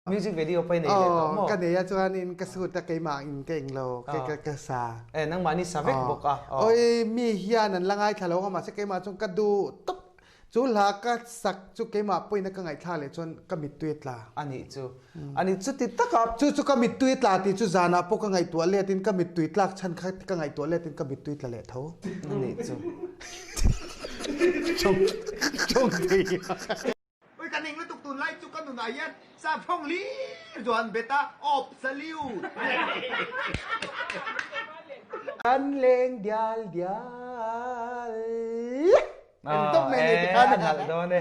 Music video pawh i nei leh tawh maw? Ka nei a chuanin ka shoot a keimah in ka eng lo ka ka sa. E nangmah ni sa vek bawk a. Oi mi hian an la ngaithla lo a mahse keimah chuan ka duh tawp. Chu hla ka sak chu keimah pawhin ka ngaihthlak leh chuan ka mittui a tla. A nih chu. A nih chu ti tak a. Chu chu ka mittui a tla tih chu zanah pawh ka ngaihtuah letin ka mittui tlak chhan kha ka ngaihtuah letin ka mittui tla leh tho. A nih chu. Chawng chawng thei. Ui ka ning lutuk tunlai chu ka nunah hian saphawng hlir chu an bet a, absolute. Kan leng dial dial Eng tawp mai nei tikhan a nalh dawn e.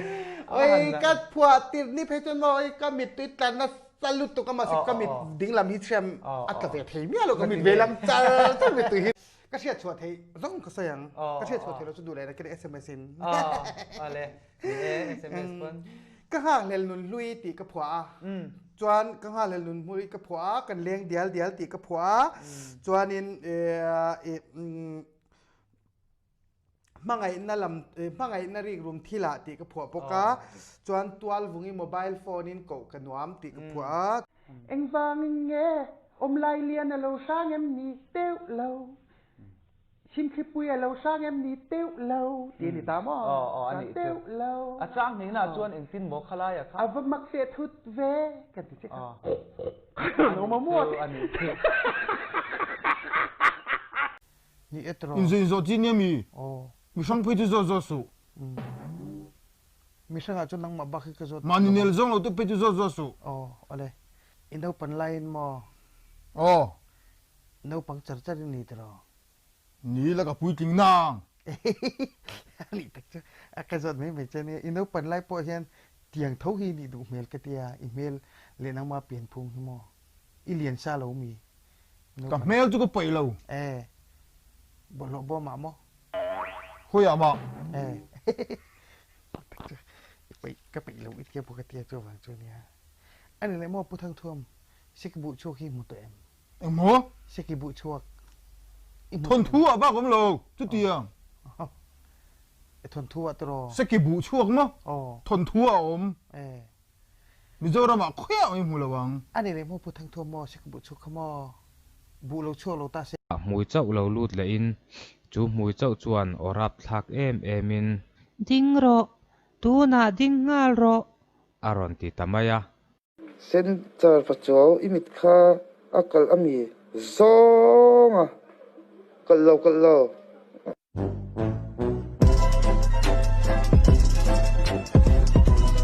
Oi ka phuah tirh ni phei chuan maw oi ka mittui tla nasa lutuk a mahse ka mit dinglam hi thiam a tla ve thei miah lo ka mit ve lam char char mittui hi ka hriat chhuah theih zawng ka sawi ang ka hriat chhuah theih loh chu duh leh na kira sms in Ale ni e sms pawn ka nghakhlel nun hlui tih ka phuah a chuan ka nghakhlel nun hlui ka phuah a kan leng dial dial tih ka phuah a chuanin Hmangaihna lam hmangaihna rik rum thilah tih ka phuah bawk a, chuan tualvungi mobile phone in koh ka nuam tih ka phuah a. Engvangin nge awmlai lian a lo hrang em ni teuh lo, chhimthlipui a lo hrang em ni teuh lo tih a ni ta maw? Chuan teuh lo. A chang hnihna chuan engtin maw khalai a kha? A va mak teh thut ve kan ti che kha. Lo maw a nih chu. Ni e tiraw? Inzui zawh chi nia mi? Aw. Mihrang phei chu zawt zawt suh. Mihrangah chuan nangmah bak hi ka zawt. Mahni nel zawng lo te phei chu zawt zawt suh. Aw, awle. I naupan laiin maw? Aw. Naupang char char i ni tiraw? Ni la ka puitling nang. A nih tak chu a ka zawt mai mai che nia. I naupan lai pawh hian tiang tho hi i nih duh hmel ka tia, i hmel leh nangmah pianphung hi maw? I lian sa lo mi? Ka hmel chu ka paih lo. Eh, bawlhhlawh bawm ah maw? Khawiah mah? Eh, i paih, ka paih lo i tia pawh ka tia chu avang chu ania. A ni leh maw Pu Thangthuam, Seki buh chhuak hi i hmu tawh em? Engmaw? Seki buh chhuak i hmu tawh em? Thawnthu ah bak awm lo, chutiang. Eh, thawnthu ah tiraw? Seki buh chhuak maw? Aw. Thawnthu ah a awm. Eh. Mizoram ah khawiah mai hmu lo ang. A ni leh maw Pu Thangthuam maw Sek buh chhuak kha maw buh lo chhuak lo ta se. Hmui chauh lo lut leh in chu hmui chauh chuan aw rap thlak em em in. Ding rawh, tunah ding nghal rawh. A rawn ti ta mai a. Center pachuau i mit kha a kalh a mi zawng a kalh lo kalh lo.